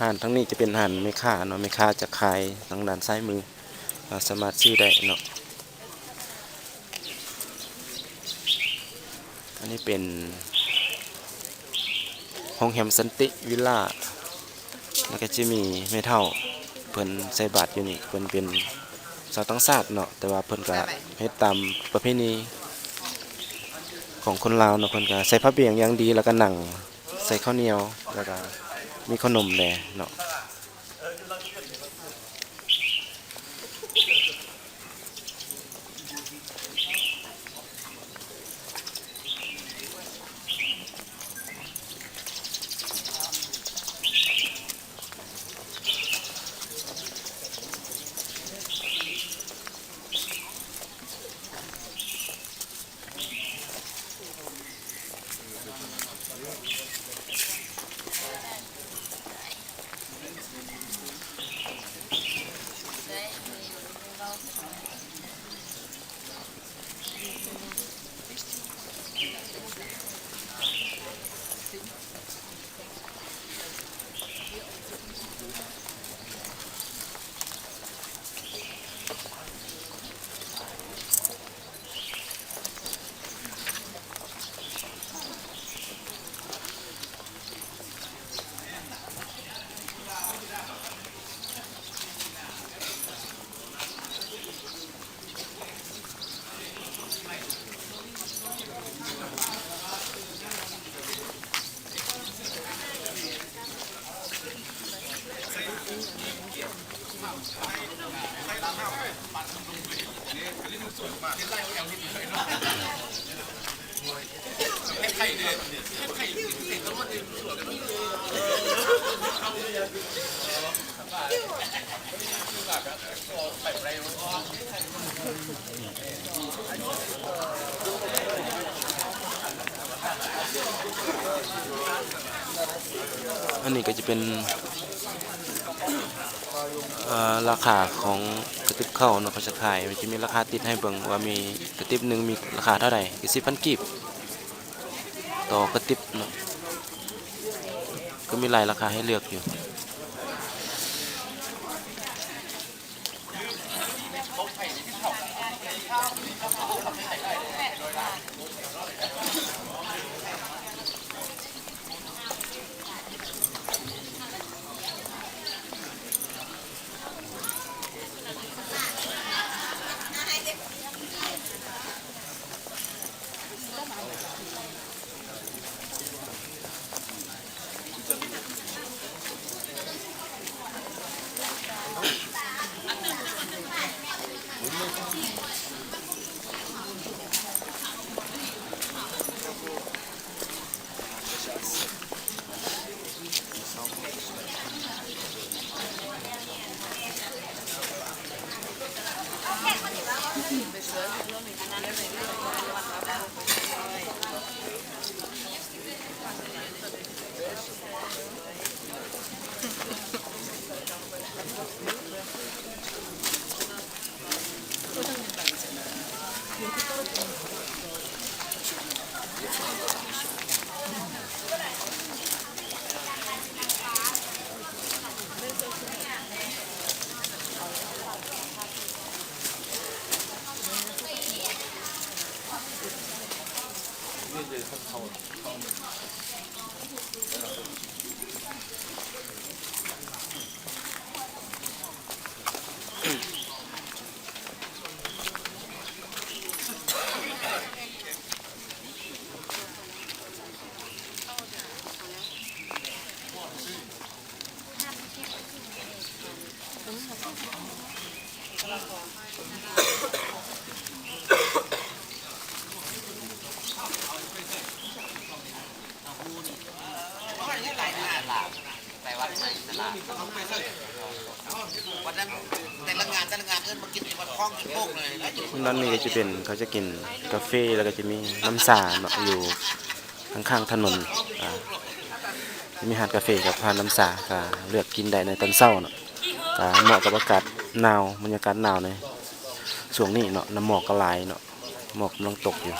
ຮ້ານທາງນີ້ຈະເປັນຮ້ານແມ່ຄ້າເນາະ, ແມ່ຄ້າຈະຂາຍທາງດ້ານຊ້າຍມື ເຮົາສາມາດຊື້ໄດ້ເນາະ. ອັນນີ້ເປັນໂຮງແຮມສັນຕິວິລລາ ແລ້ວກໍຈະມີແມ່ເຖົ້າເພິ່ນໃສ່ບາດຢູ່ນີ້, ເພິ່ນເປັນຊາວຕ່າງຊາດເນາະ ແຕ່ວ່າເພິ່ນກໍເຮັດຕາມປະເພນີຂອງຄົນລາວເນາະ, ເພິ່ນກໍໃສ່ຜ້າບ່ຽງຢ່າງດີ ແລ້ວກໍນັ່ງໃສ່ເຂົ້າໜຽວ ແລ້ວກໍມີເຂົ້າໜົມແດ່ເນາະ. ອັນນີ້ກໍຈະເປັນ ເອີ ລາຄາຂອງກະຕິບເຂົ້າເນາະ, ເຂົາຈະຂາຍ ມັນຈະມີລາຄາຕິດໃຫ້ເບິ່ງວ່າມີກະຕິບໜຶ່ງມີລາຄາເທົ່າໃດ, ເຈັດສິບພັນກີບຕໍ່ກະຕິບເນາະ, ກໍມີຫຼາຍລາຄາໃຫ້ເລືອກຢູ່. ເ ວັນນັ້ນແຕ່ລະງານແຕ່ລະງານເອີ້ນມາກິນທີ່ວັດຄອງຈຸດໂພກເລີຍນະ. ດ້ານນີ້ກໍຈະເປັນ ເຂົາຈະກິນກາເຟ ແລ້ວກໍຈະມີນ້ຳຊາເນາະ ຢູ່ຂ້າງໆຖະໜົນ ອ່າ ຈະມີຮ້ານກາເຟກັບຮ້ານນ້ຳຊາ ກໍເລືອກກິນໄດ້ໃນຕອນເຊົ້າເນາະ. ກໍເໝາະກັບອາກາດໜາວ ບັນຍາກາດໜາວໃນຊ່ວງນີ້ເນາະ ນ້ຳໝອກກໍຫຼາຍເນາະ ໝອກກຳລັງຕົກຢູ່.